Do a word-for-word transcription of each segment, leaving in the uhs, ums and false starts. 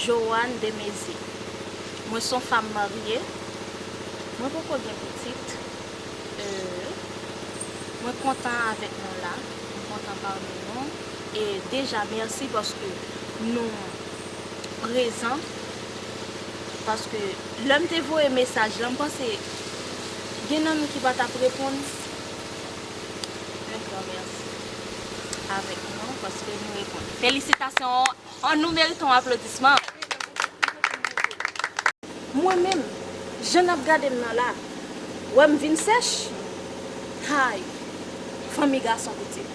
Joanne Demezi. Mwen se yon fanm marye. Mwen poko gen pitit. Euh, mwen kontan avèk nou la. Mwen kontan pami nou. E deja, mèsi paske nou prezan. Paske lè m te voye mesaj la, m panse gen nan nou ki pa t ap reponn. Un grand merci avèk nou paske nou reponn. Felisitasyon! An nou merite yon aplodisman. Mwen menm, jan n ap gade m nan la, wè m vin sèch. Hay, fanmi gason pitit.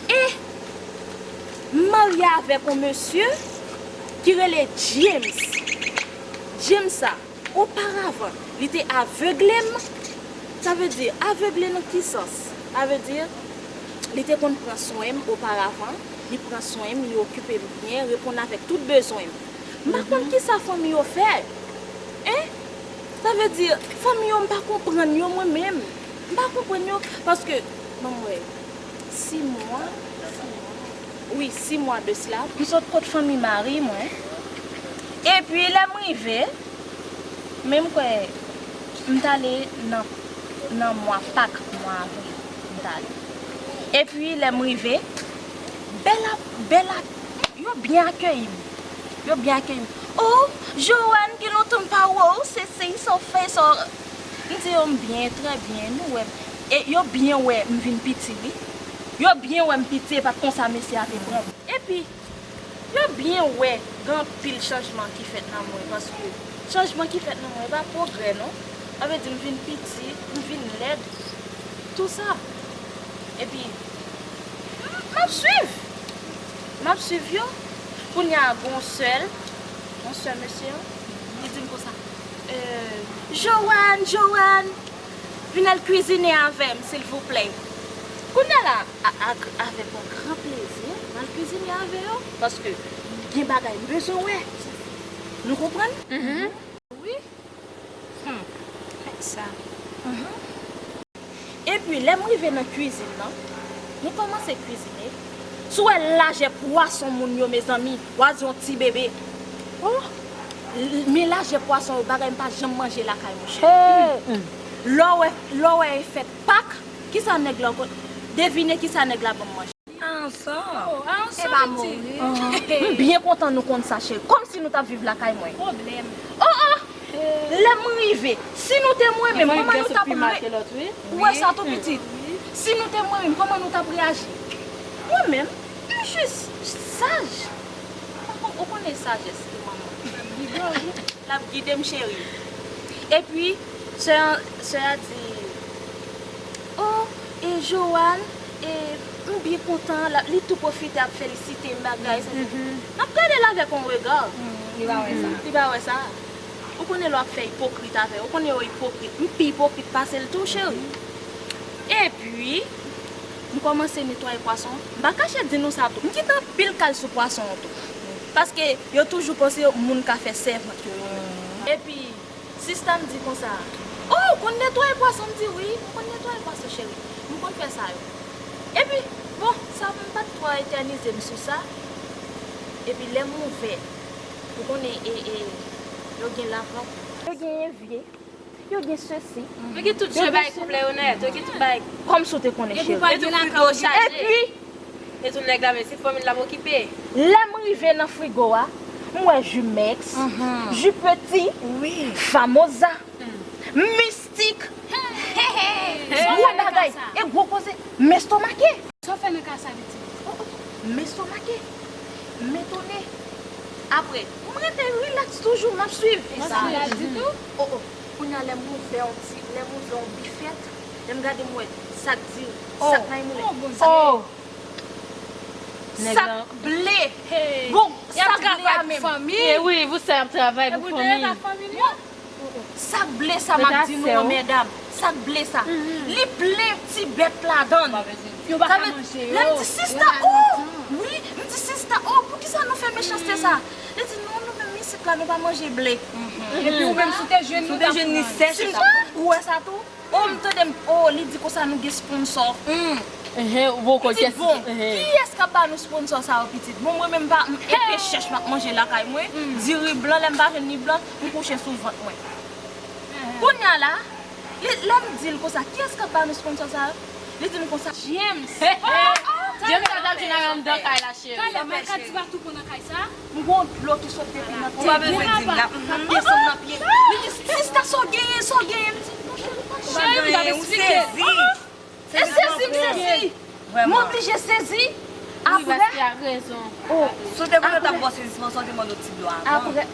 E m marye avèk yon mesye ki rele James. James sa, oparavan, li te avegle m. Sa vle di, avegle nan ki sans? Sa vle di, li te konn pran swen m oparavan, li pran swen m, li okipe m byen, reponn avèk tout bezwen m. M pa konn kisa fanmi yo fè. Hein? Sa vle di, fanmi yo, m pa konprann yo mwen menm. M pa konprann yo, paske, ban m wè, sis mwa, sis mwa, wi, sis mwa de sila, m sot kot fanmi mari mwen. Epi, lè m rive, men m kwè m t ale nan, nan mwa Pak, mwa avril, m t ale. Epi, lè m rive, bèl ap, bèl ap, yo byen akeyi m. Yo byen akeyi m. "Oh, Joanne, gen lontan m pa wè w, se, se, sa w fè, sa w," m di yo, "M byen, trè byen, nou wè." E yo byen wè m vin piti, wi. Yo byen wè m piti, e pa t konsa mesye a te pran m. Epi, yo byen wè gen anpil chanjman ki fèt nan mwen, paske chanjman ki fèt nan mwen, e pa pwogrè, non. Sa vle di, m vin piti, m vin lèd, tou sa. Epi, m ap swiv. M ap swiv yo. Kounye a, gen yon sè l, yon sè mesye an, li di m konsa, euh, "Joanne, Joanne, vin al kwizine avè m, silvouplè." Kounye a la, a, a, avèk yon gran plezi, m al kwizine avè yo, paske gen bagay m bezwen wè. Nou konprann? Wi. Hmm. Sa. Epi, lè m rive nan kwizin nan, nou kòmanse kwizine. Si w wè lajè pwason moun yo, mezanmi, w a di yon ti bebe. Oh! L-, men lajè pwason yo, bagay m pa janm manje lakay, monchè. Lè w wè, lè w wè e fèt Pak, kisa nèg la, devine kisa nèg la ban m manje. Anson. Oh, anson, e pa mori. M byen kontan nou konn sa, cheri. Kòmsi nou t ap viv lakay mwen. Pwoblèm. Oh, oh! Lè m rive, si nou te mwen menm, kòman nou t ap re-, ou wè sa tou pitit? Si nou te mwen menm, kòman nou t ap reyaji? Mwen menm, m jis saj. Ou konnen sajès de manman. L ap gide m, cheri. Epi, sè a, sè a di, "Oh, e Joanne, e m byen kontan." L ap, li tou pwofite ap felisite m, bagay, sa, sa. M ap gade l avèk yon rega. Li pa wè sa. Li pa wè sa. Ou konnen lè w ap fè ipokrit avè yo. Ou konnen yo ipokrit. M pi ipokrit pase l tou, cheri. Epi, m kòmanse netwaye pwason. M pa kache di nou sa tou. M kite anpil kal sou pwason an tou. Paske yo toujou panse yo, moun ka fè sèvant yo, yo menm. Epi, sista m di konsa, "Oh, ou konn netwaye pwason?" M di, "Wi, m konn netwaye pwason, cheri. M konn fè sa yo." Epi, bon, sa m pa t twò etènize m sou sa. Epi, lè m ouvè, ou konnen, e, e, yo gen lavan. Yo gen evye. Yo gen sesi. Yo gen tout jan bay koup la yo nèt. Yo gen tout bay. Kòmsi w te konnen, cheri. Epi, e tou nèg la, men se fanmi l ap okipe. Lè m rive nan frigo a, m wè Jumex, Ju Peti, Famoza, Mistik. Gwo bagay. E gwo koze. M estomake. Sa w fè nan kay sa, pitit? Oh, oh. M estomake. M etone. Apre, m rete rilaks toujou, m ap swiv. M ap swiv. Oh, oh. Kounye a, lè m ouvè yon ti, lè m ouvè yon bifèt, lè m gade, m wè sak diri, sak mayi moulen, sak, sak ble. Bon, sak ble a menm. E wi, pou sa y ap travay pou fanmi. Sak ble sa m ap di nou an, medam. Sak ble sa. Li plen ti bèt ladan l. Yo pa ka manje yo. Lè m di, "Sista, oh!" Wi, m di, "Sista, oh, poukisa nou fè mechanste sa?" Li di, "Non, nou menm isit la, nou pa manje ble." Epi ou menm, si w te jwenn, nou t ap pran. Si m pa wè sa tou, oh, m tande m, oh, li di konsa nou gen sponsò. Enhen, ou poko kès. Pitit, bon, kiyès k ap ba nou sponsò sa yo, pitit? Bon, mwen menm, m pa, m epe chèch m ap manje lakay mwen, diri blan, lè m pa jwenn li blan, m kouche sou vant mwen. Kounye a la, li, lè m di l konsa, kiyès k ap ba nou sponsò sa yo? Li di m konsa, James. James sa t ap jwenn anndan kay la, cheri. Talè, Maka di pa tou pran nan kay sa. M gon dlo ki sot depi nan tèt mwen, k ap desann nan pye. Li di, sista, sa w genyen, sa w genyen? M di, non, cheri, m p ap eksplike. Ou sezi. E sezi m sezi. M oblije sezi. Apre. Wi, paske ak rezon. Oh. Si w te konnen w t ap bò sezisman sa, w te mande yon ti dlo avan. Apre.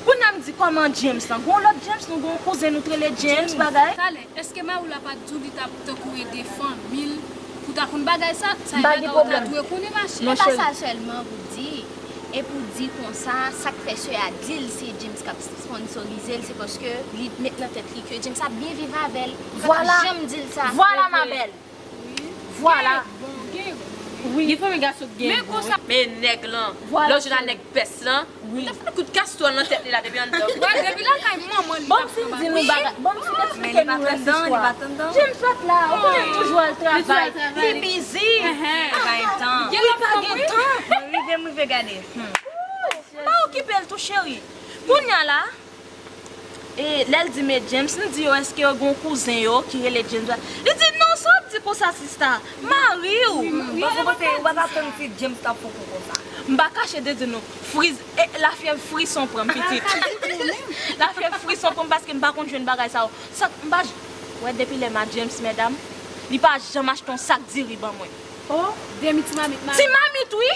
Kounye a m di kòman James lan? Gon lòt James, nou gon kouzen nou t rele James, bagay. Talè, èske mari w la pa t di w li t ap tankou ede fanmi l pou ta konn bagay sa? Sa e bagay w ta dwe konnen, machè. E pa sa sèlman pou di. E pou di konsa, sa k fè sè a di l se James k ap sponsorize l, se paske li met nan tèt li ke James ap byen viv avè l. Li pa t ap janm di l sa. Vwala, ma belle. Vwala. Gen fanmi gason k gen bon. Men nèg lan, lè w jwenn a nèg pès lan, li ta fout kout kastwòl nan tèt li la depi anndan. Depi lakay manman li. Ban m fin di nou bagay, ban m fin eksplike nou rès istwa. James pa t la, ou konnen l toujou al travay, li bizi. Li pa gen tan. Li pa gen tan. Mwen rive, mwen rive gade. M pa okipe l tou, cheri. Kounye a la, e, lè l di men James, m di yo, èske yo gen yon kouzen yo ki rele James? Li di, non, sa w ap di konsa, sista? Mari w. Paske w panse, ou pa t atann si James t ap fè w kou konsa. M pa kache de di nou, friz, e, lafyèv frison pran m, pitit. Lafyèv frison pran m paske m pa konn jwenn bagay sa yo. Sa, m pa j-, wè, depi lè m a James, medam, li pa janm achte yon sak diri ban mwen. Oh, demi ti mamit, mamit. Ti mamit, wi.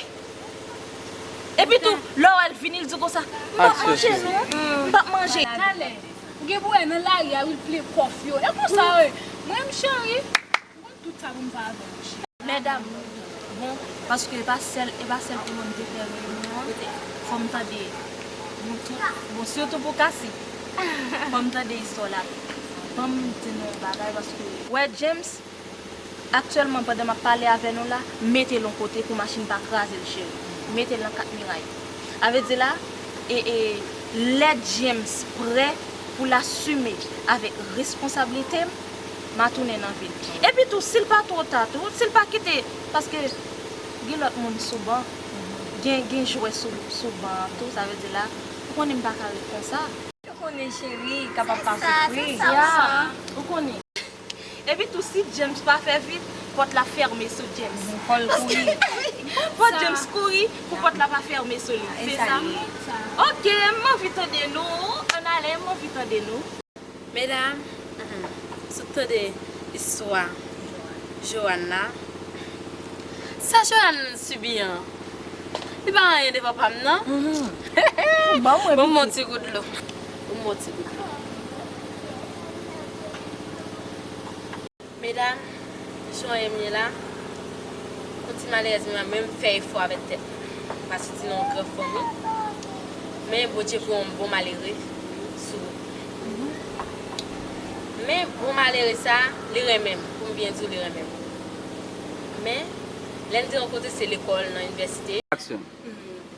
Epi tou, lè w wè l vini, l di konsa, m p ap manje non, m p ap manje. Talè, ou gen pou wè nan lari a, wi, l ple kòf yo. E konsa, wi. Mwen, m cheri, m konn tout sa pou m fè avè w, cheri. Medam, bon, paske e pa sèl, e pa sèl pou mwen m te fè reyinyon an, fò m tande nou tout, bon, sitou pou Kasi, fò m tande istwa w la. Ban m di nou yon bagay, paske, wè, James, aktyèlman, pandan m ap pale avè nou la, mete l yon kote pou machin pa kraze l, cheri. Mete l nan kat miray. A vle di la, e, e, lè James prè pou l asime avèk responsablite m, m a tounen nan vi l. Epi tou, si l pa twò ta tou, si l pa kite, paske gen lòt moun sou ban, gen, gen jwè sou, sou ban an tou, sa vle di la, ou konnen m pa ka ret konsa. Ou konnen cheri, kapab pa soufri. Ya, ou konnen. Epi tou, si James pa fè vit, pòt la fèmen sou James. Fò l kouri. Fò James kouri pou pòt la pa fèmen sou li. Se sa? Ok, m anvi tande nou. Ann ale, m anvi tande nou. Medam, mhm, si w tande istwa Joanne la, sa Joanne sibi an, li pa anyen devan pa m, non. Ban m yon ti gout dlo. Ban m yon ti gout dlo. Medam, jan w wè m ye la, yon ti malerèz, men mwen menm fè efò avèk tèt mwen. M pa soti nan yon gran fanmi. Men Bondye voye yon bon malere sou wout mwen. Men bon malere sa, li renmen m. Pou m byen di w, li renmen m. Men, lè n te rankontre, se lekòl, nan inivèsite. Aksyon.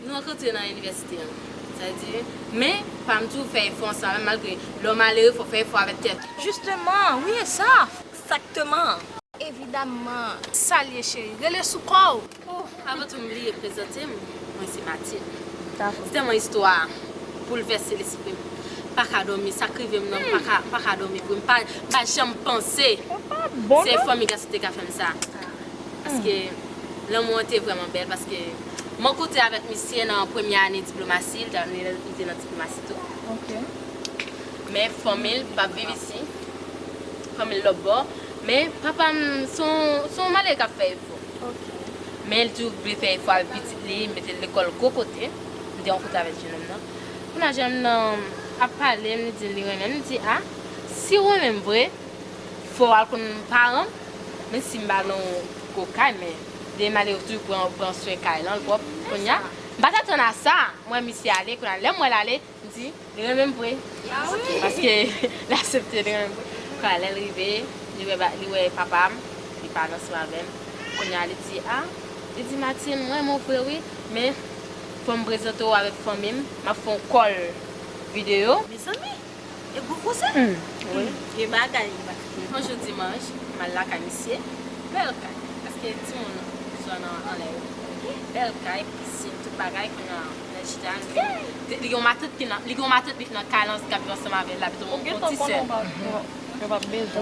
Nou rankontre nan inivèsite an. Sa vle di, men, pa m di w fè efò ansanm avè m, malgre lè w malere, fò w fè efò avèk tèt ou. Jisteman, wi, e sa. Egzakteman. Evidamman. Sa l ye, cheri? Rele sou kò w. Oh, avan tou, m bliye prezante m. Mwen se Mathilde. Dakò. Se tèlman istwa boulvèse lespri m. M pa ka dòmi, sa k rive m nan, m pa ka, m pa ka dòmi vre. M pa, m pa janm panse se fanmi gason te ka fè m sa. Paske lanmou an te vrèman bèl, paske m rankontre avèk misye nan premyè ane diplomasi, li te, li te nan diplomasi tou. Ok. Men fanmi l p ap viv isi, fanmi l lòtbò. Men papa m se yon, se yon malere k ap fè efò. Ok. Men li toujou vle fè efò avèk pitit li, mete l lekòl gwo kote. M te rankontre avèk jennonm nan. Kounye a jennonm nan ap pale m, li di m li renmen m. Li di, a, si w renmen m vre, fò w al konn paran m, menm si m pa nan yon gwo kay, men de malere toujou pran, pran swen kay lan, l pwòp. Kounye a, m pa t atann a sa, m wè misye ale, kounye a, lè m wè l ale, m di, li renmen m vre. Paske l aksepte li renmen m vre. Kounye a, lè l rive, li wè ba-, li wè papa m, li pale ansanm avè m. Kounye a, li di, a, li di, Martine, m renmen w vre wi, men fò m prezante w avèk fanmi m, m ap fè yon call videyo. Mezanmi! E gwo koze? Hmm, wi. Gen bagay. Yon jou dimanch, m al lakay misye. Bèl kay, paske timoun zòn nan anlè yo. Bèl kay, pisin, tout bagay, kounye a, lè chita, li gen yon matant ki nan, li gen yon matant li nan kay lan k ap viv ansanm avè l, l ap tou yon ti sè.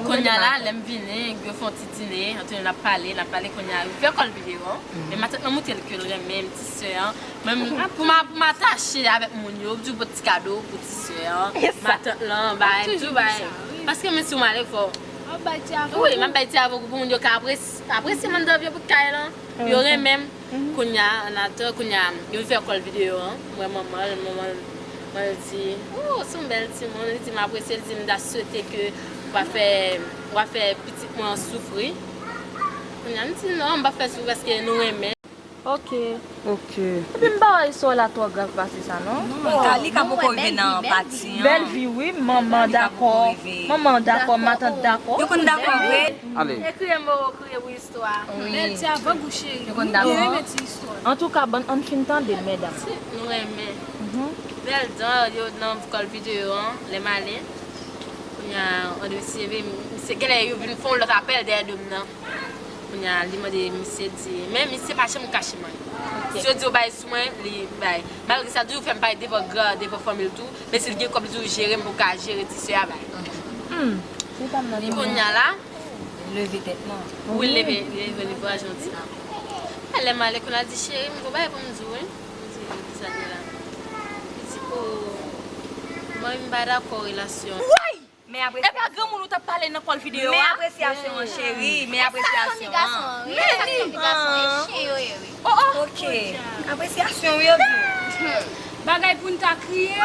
Kounye a la, lè m vini, yo fè yon ti dine, antonnen n ap pale, n ap pale, kounye a, yo fè kòl videyo an. E matant lan montre l ke l renmen m, ti sè an. Mwen, pou m, pou m atache avèk moun yo, m toujou pote ti kado pou ti sè an, matant lan, bay, m toujou bay. Paske mwen si w male fò. Wi, m ap bay ti avè pou moun yo ka apresye, apresye m anndan vye bout kay lan. Yo renmen m. Kounye a, annatandan, kounye a, yo fè kòl videyo an. M wè manman l, manman l, manman l di, "Oh, se yon bèl timoun." Li di, "M apresye." Li di, "M ta swete ke w pa fè, w pa fè pitit mwen an soufri." Kounye a, m di, "Non, m p ap fè soufri paske nou renmen." Ok. Ok. Epi m pa wè istwa la twò grav pase sa, non. Non, li ka poko rive nan pati an. Bèl vi, wi. Manman dakò. Manman dakò, matant dakò. Yo konn dakò vre. Ale. E kriye moro, kriye pou istwa. Bèl ti avang ou cheri. Yo konn dakò. Antouka, bann ann fin tande, medam. Nou renmen. Bèl dan yo nan kòl videyo an, lè m ale. Kounye a, ann misye vin, misye genlè yo vin fè yon lòt apèl dèyè do m nan. Kounye a, li mande misye di, men misye pa janm kache m anyen. Si yo di yo bay sou mwen, li bay. Malgre sa, toujou fè m pale devan gran, devan fanmi l tou. Men si l gen kòb, li toujou jere m pou m ka jere ti sè a bay. Kounye a la, leve tèt lan. Wi, leve, leve, leve a janti la. Lè m ale, kounye a di, cheri, m gon bagay pou m di w, wi. M di, kisa l ye la? Li di, o, mwen, m pa dakò relasyon. Men apresiyasyon. E pa granmoun ou t ap pale nan kòl videyo a? Men apresiyasyon an, cheri. Men apresiyasyon an. Men li. Gason e chen yo ye, wi. Oh, oh. Ok. Apresiyasyon, wi, yo di. Bagay pou n ta kriye.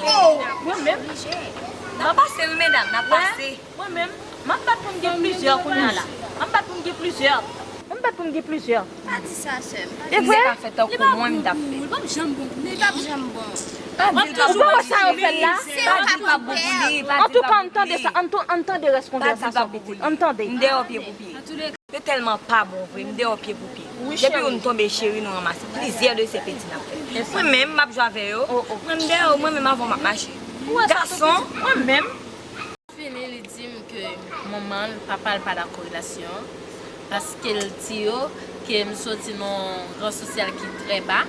Oh, mwen menm. N ap pase, wi, medam, n ap pase. Mwen menm, m ap bat pou m gen plizyè kounye a la. M ap bat pou m gen plizyè. M ap bat pou m gen plizyè. Pa di sa, sè m. E vre? Li pa bon pou ou. Li p ap janm bon pou ou. Li p ap janm bon. Pa di l pa bon pou li. Ou pa wè sa yo fè l la? Se ou k ap pè. Antouka, ann tande sa, ann tou-, ann tande rès konvèsasyon pitit. Ann tande. M dèyè w pye pou pye. Yo tèlman pa bon vre, m dèyè w pye pou pye. Depi nou tonbe cheri, nou ranmase plizyè de se peti n ap fè. Mwen menm, m ap jwe avè yo. Mwen m dèyè w, mwen menm avè w m ap mache. Gason. Mwen menm. Fini, li di m ke manman l, papa l pa dakò relasyon an, paske l di yo ke m soti nan yon ran sosyal ki trè ba.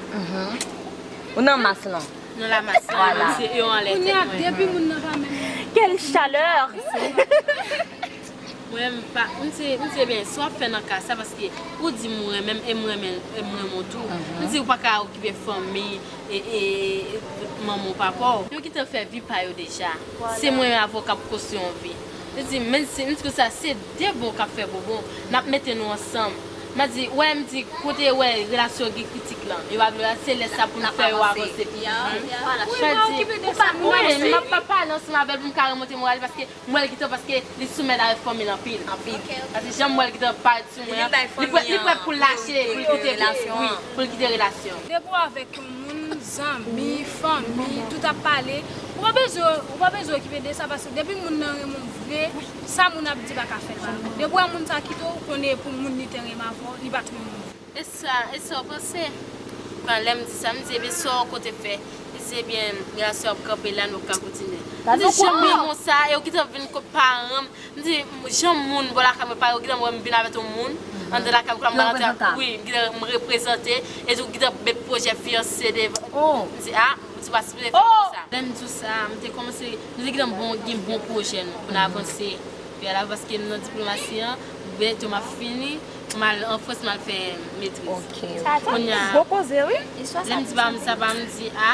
Ou nan mas lan. Nan lamas lan, se yo anlè tèt mwen. Kounye a, depi moun nan pa menm. Quelle chaleur! Mwen, m pa, m di, m di, ebyen, sa w ap fè nan ka sa, paske ou di m ou renmen m, e m renmen, e m renmen w tou. M di, ou pa ka okipe fanmi, e, e, manman w, papa w. Yo gentan fè vi pa yo deja. Se mwen avè w k ap konstwi yon vi. Li di, men se, m di konsa, se de bon k ap fè bonbon. N ap mete nou ansanm. M a di, wè, m di, kote wè relasyon gen kritik lan. Yo pa vle wè, se lè sa pou n fè yo avanse pi vit. Sa di, ou pa, mwen, m ap pa pale ansanm avè l pou m ka remonte moral li, paske m wè l gentan, paske li soumèt avèk fanmi l anpil. Paske jan m wè l gentan parèt sou mwen an, li prè, li prè pou l lache, pou l kite, wi, pou l kite relasyon. Depi w avèk yon moun, zanmi, fanmi, tout ap pale, ou pa bezwen, ou pa bezwen okipe de sa, paske depi moun nan renmen w vre, sa moun ap di pa ka fè l mal. Depi w wè moun sa kite w, konnen e pou moun li te renmen avè w, li pa t renmen w. E sa, e sa w panse? Kan lè m di sa, m di, ebyen, sa w konte fè? Li di, ebyen, relasyon ap kanpe la, nou ka kontinye. M di, janm renmen w sa, e w gentan vin kot paran m. M di, jan moun bò lakay mwen pare, ou gentan wè m vin avèk yon moun anndan lakay mwen, m gentan, wi, m gentan m reprezante, e tou gentan met pwojè fiyanse devan. M di, a, m di, pa sipoze fè m konsa. Lè m di w sa, m te kòmanse, nou te gentan bon, gen bon pwojè nou, pou n avanse. Epi ala, paske m nan diplomasi an, byento m ap fini, pou m al an Frans, m al fè metriz. Kounye a, gwo koze, wi. Lè m di pa m sa, pa m di, a,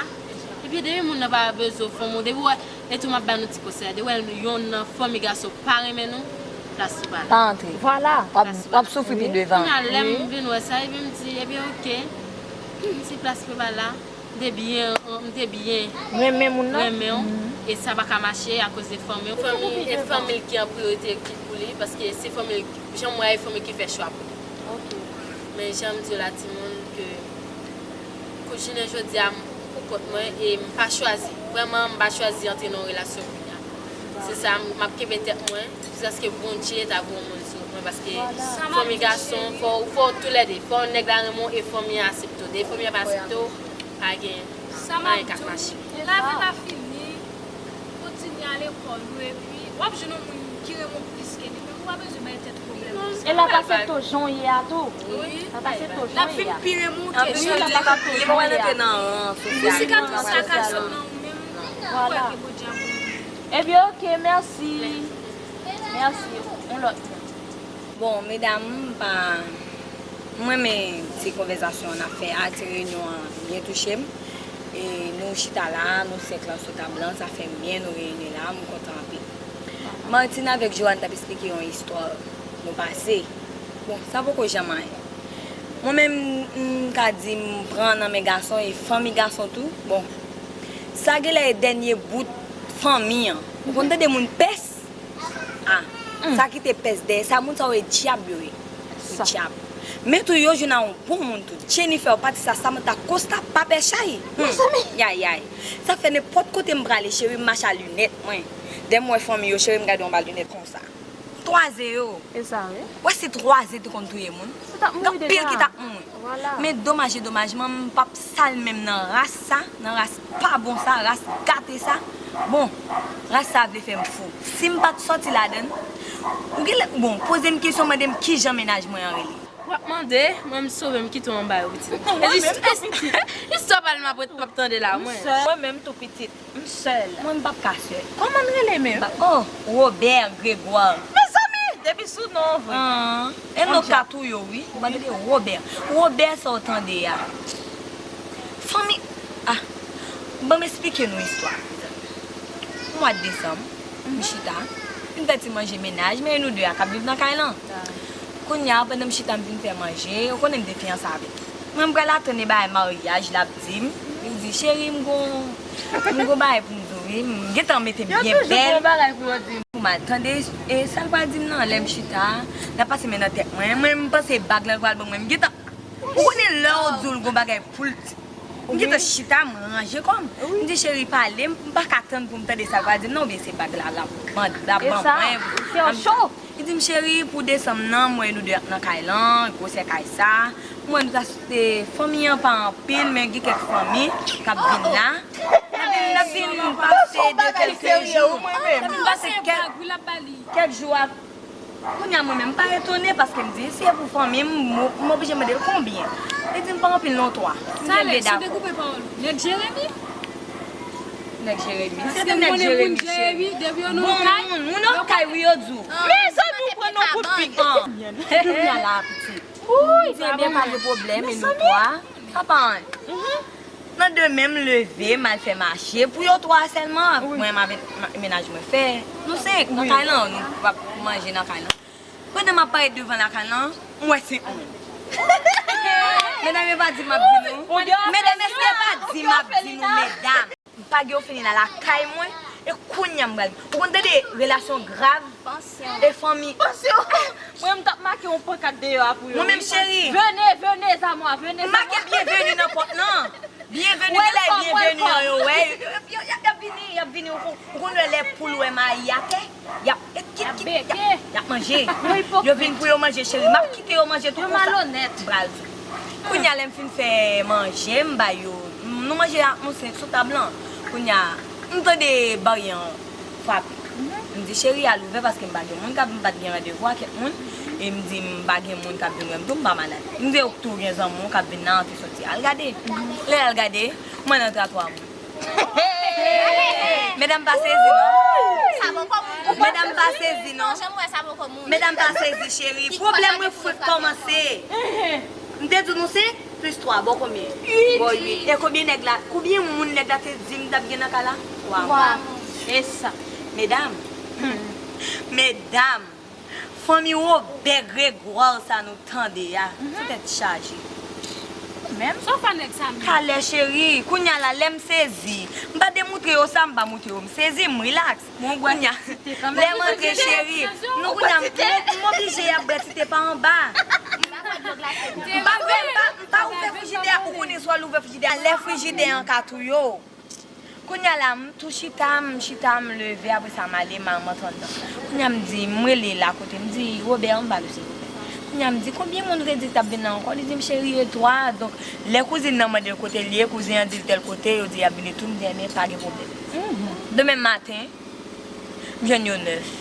epi depi moun nan pa bezwen w, fanmi w, depi w wè, e tou m ap ba nou ti konsèy. Depi w wè yonn nan fanmi gason pa renmen nou, plas ou pa la. Pa antre. Vwala. W ap, w ap soufri pi devan. Kounye a, lè m vin wè sa, epi m di, ebyen, oke. M di, plas mwen pa la. M te byen, m te byen renmen moun nan. Renmen w. E sa pa ka mache akoz de fanmi w. Fanmi, e fanmi l ki an priyorite ki pou li, paske se fanmi l, jan m wè, e fanmi l ki fè chwa pou li. Men jan m di w la, timoun, ke Kou jounen jodi a, m pou kont mwen e m pa chwazi. Vrèman, m pa chwazi antre nan yon relasyon kounye a. Se sa, m, m ap kenbe tèt mwen jiskaske Bondye ta voye yon moun sou mwen, paske fanmi gason, fò, fò toulède, fò nèg la renmen w e fanmi an aksepte w. Depi fanmi an pa aksepte w, pa gen anyen k ap mache. Lavi pa fini, kontinye ale lekòl ou, epi w ap jwenn yon moun ki renmen w plis ke li menm. Ou pa bezwen bay tèt pwoblèm. E l ap pase to jan w ye a tou. Wi. L ap pase to jan w ye a. Wi, l ap pase to jan w ye a. Li pa pral antre nan ran sosyal. Ou si ka tou sa ka sot nan ou menm, ou kwè ke Bondye ap bon. Ebyen, oke, mèsi. Mèsi. Yon lòt moun. Bon, medam, m pa, m renmen ti konvèsasyon n ap fè a, ti reyinyon an byen touche m. E nou chita la, nou senk lan sou tab lan, sa fè m byen, nou reyini la, m kontan anpil. Martine avèk Joanne t ap esplike yon istwa nou pase. Bon, sa poko janm anyen. Mwen menm, m ka di m pran nan men gason e fanmi gason tou. Bon, sa genlè e dènye bout fanmi an. Ou konn tande moun pès? Ah, sa ki te pès dèyè sa, moun sa yo e dyab yo ye. Yo dyab. Men tou yo jwenn a yon bon moun tou. Jennifer, Patisa, Samantha, Costa, pa pè chay. Hmm. Yayay. Sa fè nenpòt kote m prale, cheri, m mache a linèt mwen. Dè m wè fanmi yo, cheri, m gade yon ba linèt konsa. Twa ze yo. E sa, wi. Wè, se twa ze te konn touye moun. Anpil ki t ap mouri. Vwala. Men domaj e domajman, m p ap sal menm nan ras sa, nan ras pa bon sa, ras gate sa. Bon, ras sa vle fè m fou. Si m pa t sòti ladan l, ou genlè, bon, poze m kesyon, mande m kijan mennaj mwen an rele. W ap mande, mwen m sove m kite w anba yo, pitit. Mwen menm tou pitit. Istwa pa l m ap, m ap tande la, mwen. Mwen menm tou pitit. M sèl. Mwen m p ap ka sèl. Kòman l rele menm? Oh, Robert Grégoire. Mezanmi, depi sou non vre. Ah, e non ka touye w wi. Ou pa tande Robert. Robert sa w tande a. Fanmi, ah, ban m esplike nou istwa. Mwa desanm, m chita, m fè ti manje mennaj, men e nou de a k ap viv nan kay lan. Kounye a, pandan m chita, m fin fè manje, ou konnen m te fiyanse avèk li. Mwen, m pral atann e bagay maryaj, l ap di m. Li di, cheri, m gon, m gon bagay pou m di w, wi. M gentan mete m byen bèl. Yo toujou gon bagay pou yo di m. Pou m al tande, e sa l pral di m nan, lè m chita, l ap pase men nan tèt mwen. Mwen, m panse bag lan l pral ban mwen. M gentan, ou konnen lè yo di w l gon bagay pou l di. M gentan chita, m ranje kò m. M di, cheri, pale, m pa ka tann pou m tande sa l pral di m nan, oubyen se bag la, l ap ban, l ap ban mwen. Kè w cho. Li di m, cheri, pou desanm nan, m wè nou de ap nan kay lan, gwosè kay sa. M wè nou ta se fanmi an pa anpil, men gen kèk fanmi k ap vin la. N ap vin, n ap vin pase de kèlke jou. N ap vin pase kèk, kèk jou ap, kounye a mwen menm, m pa etone paske m di, si e pou fanmi m, m, m oblije mande l konbyen. Li di m pa anpil non, twa. M kenbe dakò. Nèg Jeremi? Nèg Jeremi. Se te nèg Jeremi, cheri. Bon moun, moun okay, wi, yo di w. Mezanmi, ou pran non pou pik. Kounye a la, pitit. Wi, m di, ebyen, pa gen pwoblèm, e nou twa. Sa pa anyen. Nan demen, m leve, m al fè mache pou yo twa sèlman. Mwen, m avèk ma-, mennaj mwen fè. Nou senk, nan kay lan, nou ap manje nan kay lan. Pandan m ap parèt devan lakay lan, m wè senk moun. Medam, e pa di m ap di nou. Medam, èske e pa di m ap di nou, medam? M pa gen ofini la lakay mwen, e kounye a m pral. Ou konn tande relasyon grav e fanmi. Mwen, m t ap make yon pankat deyò a pou yo. Mwen menm, cheri. Venez, venez à moi, venez à moi. M make byenveni nan pòt lan. Byenveni, genlè byenveni an yo, wè. Y ap vini, y ap vini, ou konn, ou konn wè lè poul wè mayi atè. Y ap, y ap, y ap, y ap manje. Yo vin pou yo manje, cheri. M ap kite yo manje tou konsa. M pral di. Kounye a, lè m fin fè manje, m ba yo. Nou manje a, nou se sou tab lan. Kounye a, m tande baryè an frape. M di, cheri, al ouvè paske m pa gen moun k ap, m pa t gen randevou ak kèk moun. E m di, m pa gen moun k ap vin wè m tou, m pa malad. M di, ou tou gen zanmi w k ap vin nan, antre soti. Al gade. Lè al gade, m wè nan twa moun. Medam pa sezi non. Medam pa sezi non. Medam pa sezi, cheri. Pwoblèm mwen fwek kòmanse. M te di nou se plis twa, bon konbyen? Bon uit. E konbyen nèg la, konbyen moun nèg la te di m t ap gen nan kay la? Twa moun. E sa. Medam. Medam. Fanmi Wobè Gregwa sa nou tande a, sou tèt chaje. Menm sa w fè nèg sa menm. Kalè cheri, kounye a la, lè m sezi. M pa te moutre yo sa, m pa moutre yo. M sezi, m rilaks. Kounye a, lè m antre cheri, nou kounye a, m, m oblije y ap bwè ti te pa anba. M pa, m pa, m pa ouvè frijidè a, ou konnen swa l ouvè frijidè a, lè frijidè an ka touye w. Kounye a la, m tou chita, m chita, m leve, apre sa, m ale, m al rantre anndan. Kounye a, m di, m rele la kote, m di, Wobè, anba nou, silvouplè. Kounye a, m di, konbyen moun ou te di k t ap vin la ankò? Li di m, cheri, e twa, donk, lè kouzin nan mande l kote l ye, kouzin an di l tèl kote, yo di y ap vini tou, m di, enben, pa gen pwoblèm. Demen maten, m jwenn yo nèf.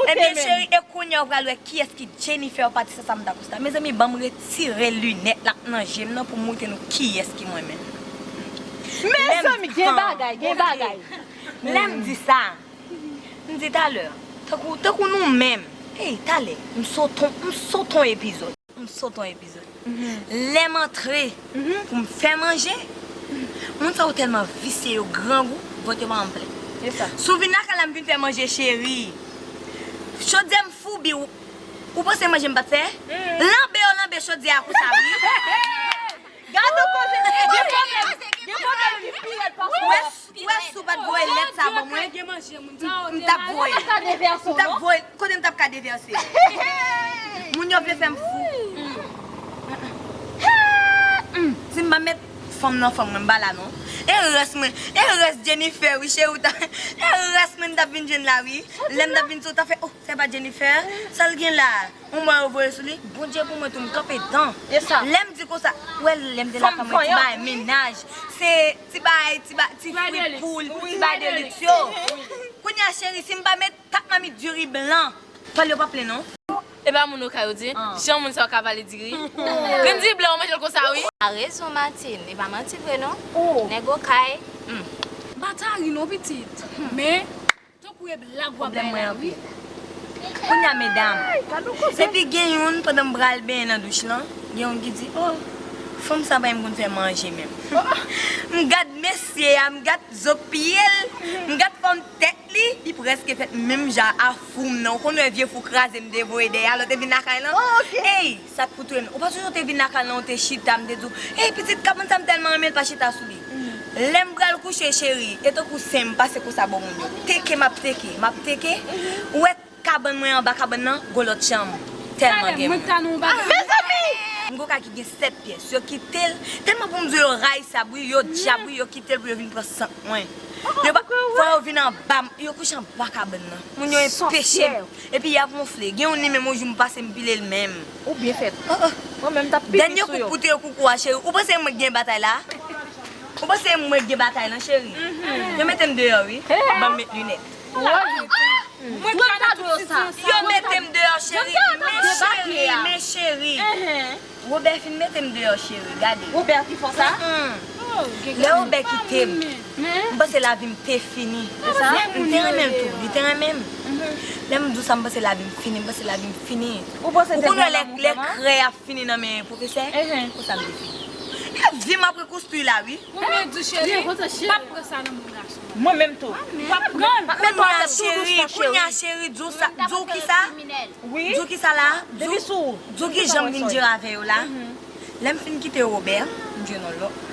Ebyen, cheri, e kounye a w pral wè kiyès ki Jennifer Patista Samantha Costa. Mezanmi, ban m retire linèt la k nan je m nan pou m montre nou kiyès ki mwen menm. Mezanmi, gen bagay, gen bagay. Lè m di sa, m di talè, tankou, tankou nou menm. Ey, talè, m soton, m soton epizòd. M soton epizòd. Lè m antre pou m fè manje, moun sa yo tèlman visye, yo grangou, vant yo pa janm plen. Si w vin lakay la, m vin fè manje, cheri. Chodyè m foubi, ou, ou panse manje m pa t fè? Lanbe yo lanbe chodyè a konsa, wi. Gade yon koze, gen pwoblèm, gen pwoblèm ki pi rèd pase lòt. Ou wè si w pa t voye lèt sa ban mwen, m t ap voye. M t ap voye. Kote m t ap ka devèse? Moun yo vle fè m fou. Si m pa met fanm nan fanm mwen, m pa la non. E rès mwen, e rès Jennifer, wi, cheri, ou ta, e rès mwen m t ap vin jwenn la, wi. Lè m t ap vin sou, ou ta fè, oh, sa e pa Jennifer? Sa l gen la? Yon mwa yo voye sou li, Bondye pou mwen tou, m kanpe dan. Lè m di konsa, ou wè, lè m te lakay mwen, ti bagay mennaj, se ti bagay, ti ba-, ti fri poul, ti bagay de luks yo. Kounye a, cheri, si m pa met kat mamit diri blan, pal yo p ap plen non. E pa moun okay ou di, jan moun sa yo ka vale diri. Grenn diri blan, ou manje l konsa, wi. A rezon, Martine, e pa manti vre non. Nèg okay. M pa ta ri non, pitit. Men, tankou e blag w ap bay la, wi. Kounye a, medam. Epi gen youn, pandan m pral benyen nan douch lan, gen youn ki di, oh, fanm sa pa menm konn fè manje menm. M gad mesye a, m gad zo pye l, m gad fòm tèt li, li prèske fèt menm jan a fou m nan. Ou konn wè vye fou kraze m te voye dèyè a lè w te vin lakay lan? Ey, sa k pou touye m. Ou pa sonje w te vin lakay lan, ou te chita, m te di w, ey, pitit, kabann sa m tèlman renmen l, pa chita sou li. Lè m pral kouche, cheri, e tankou sen m pase konsa bò moun yo. Teke m ap teke, m ap teke. Ou wè kabann mwen anba kabann nan, gon lòt chanm. Tèlman gen moun. Mezanmi! M gon kay ki gen sèt pyès, yo kite l. Tèlman pou m di w yo rayi sab, wi, yo dyab, wi, yo kite l pou yo vin pran sant mwen. Yo pa, fò yo vin anba m, yo kouche anba kabann nan. Moun yo enpeche m. Epi y ap wonfle. Gen youn li menm, yon jou m pase m pile l menm. Ou byen fèt. Mwen menm m t ap pipi sou yo. Dènye kout pou te yo koukou a, cheri. Ou panse mwen k gen batay la? Ou panse mwen k gen batay lan, cheri? Yo mete m deyò, wi. Ban m met linèt. Mwen pral tout sa. Yo mete m deyò, cheri. Men cheri, men cheri. Robert fin mete m deyò, cheri, gade. Robert ki fè sa? Lè Robert kite m, m panse lavi m te fini. M te renmen l tou, li te renmen m. Lè m di w sa, m panse lavi m fini, m panse lavi m fini. Ou konn wè lè, lè krè a fini nan men pwofesè, konsa m te fini. E vi m ap rekonstwi la, wi. Mwen menm di cheri, pa pran sa nan men gason. Mwen menm tou. Pa pran. Kounye a cheri, kounye a cheri, di w sa, di w kisa? Di w kisa la? Di w, di w kijan m vin jere avè yo la? Lè m fin kite Robert, m jwenn yon lòt.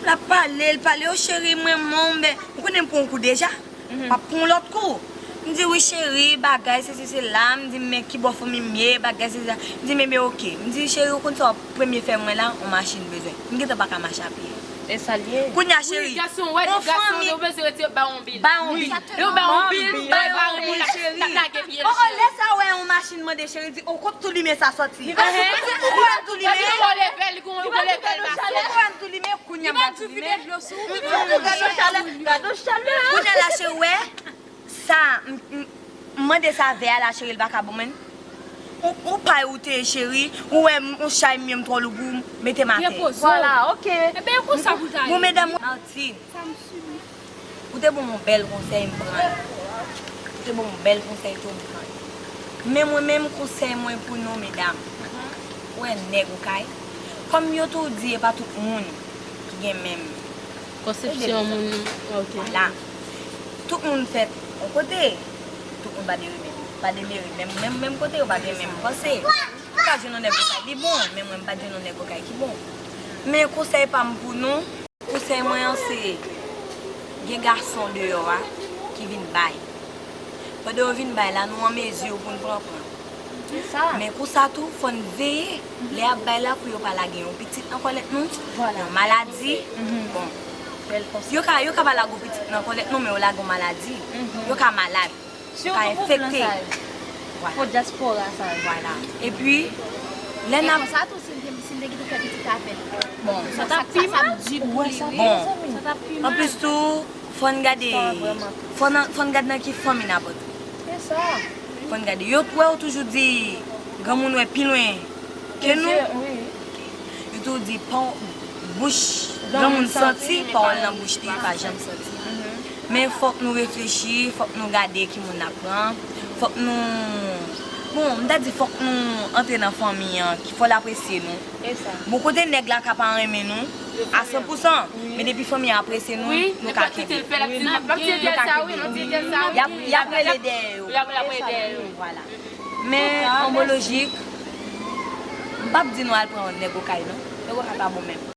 L ap pale, l pale, o cheri, mwen, mwen, ou konnen m pran yon kou deja. M ap pran yon lòt kou. M di, wi cheri, bagay, sesi, sela. M di, men kibò fanmi m ye, bagay, sesi, sela. M di, men, men, oke. M di, cheri, ou konn sa w ap premye fè mwen la, yon machin bezwen. M gentan pa ka mache a pye. E sa l ye. Kounye a, cheri, yon fanmi. Ba yon bil. Ba yon bil, ba yon bil, cheri. O, o, lè sa w wè yon machin mande, cheri, di, o, kot tou limen sa sòti? Ou kwè m tou limen? Ou kwè m tou limen? Kounye a m pa tou limen. Kounye a la, cheri, ou wè sa, m, m, m mande sa vè a la, cheri, l pa ka ban mwen. Ou, ou pay ou te ye, cheri, ou wè m, ou chay m ye, m twò lou pou w, mete m atè. Repoze w. Vwala, oke. Ebyen, e konsa pou ta ye. Bon, medam, Martine. Ou te ban m yon bèl konsèy, m pran l. Ou te ban m yon bèl konsèy tou, m pran l. Men mwen menm, konsèy mwen pou nou, medam. Ou wè nèg okay, kòm yo tou di, e pa tout moun ki gen menm konsepsyon moun nan. Ok. Vwala. Tout moun fèt yon kote. Tout moun pa demere menm, pa demere menm, menm, menm kote, yo pa gen menm panse. Ou ka jwenn yon nèg okay, li bon, men mwen, m pa t jwenn yon nèg okay ki bon. Men konsèy pa m pou nou, konsèy mwen an se, gen gason deyò a ki vin bay. Pandan yo vin bay la, nou an mezi pou n pran pran. Men konsa tou, fò n veye, lè y ap bay la, pou yo pa lage yon pitit nan kòlèt nou, yon maladi. Bon. Yo ka, yo ka pa lage yon pitit nan kòlèt nou, men yo lage yon maladi. Yo ka malad. Yo ka enfekte. Vwala. Fo dyaspora sa yo. Vwala. Epi, lè n ap. Konsa tou, si n te, si n te kite fè pitit avè l. Bon. Sa t ap pi mal. Bon. Sa t ap pi mal. Anplis tou, fò n gade, fò n, fò n gade nan ki fanmi n ap antre. Sa. Fò n gade. Yo wè yo toujou di granmoun wè pi lwen ke nou. Yo toujou di pa bouch granmoun santi, pawòl nan bouch li pa janm santi. Men fòk nou reflechi, fòk nou gade ki moun n ap pran, fòk nou, bon, m ta di fòk nou antre nan fanmi an, ki fò l apresye nou. Bon, kote nèg la ka pa renmen nou a san pou san, men depi fanmi an apresye nou, nou ka kenbe. Y ap, y ap rele dèyè yo. Vwala. Men, an bon lojik, m p ap di nou al pran nèg okay non. Nèg okay pa bon menm.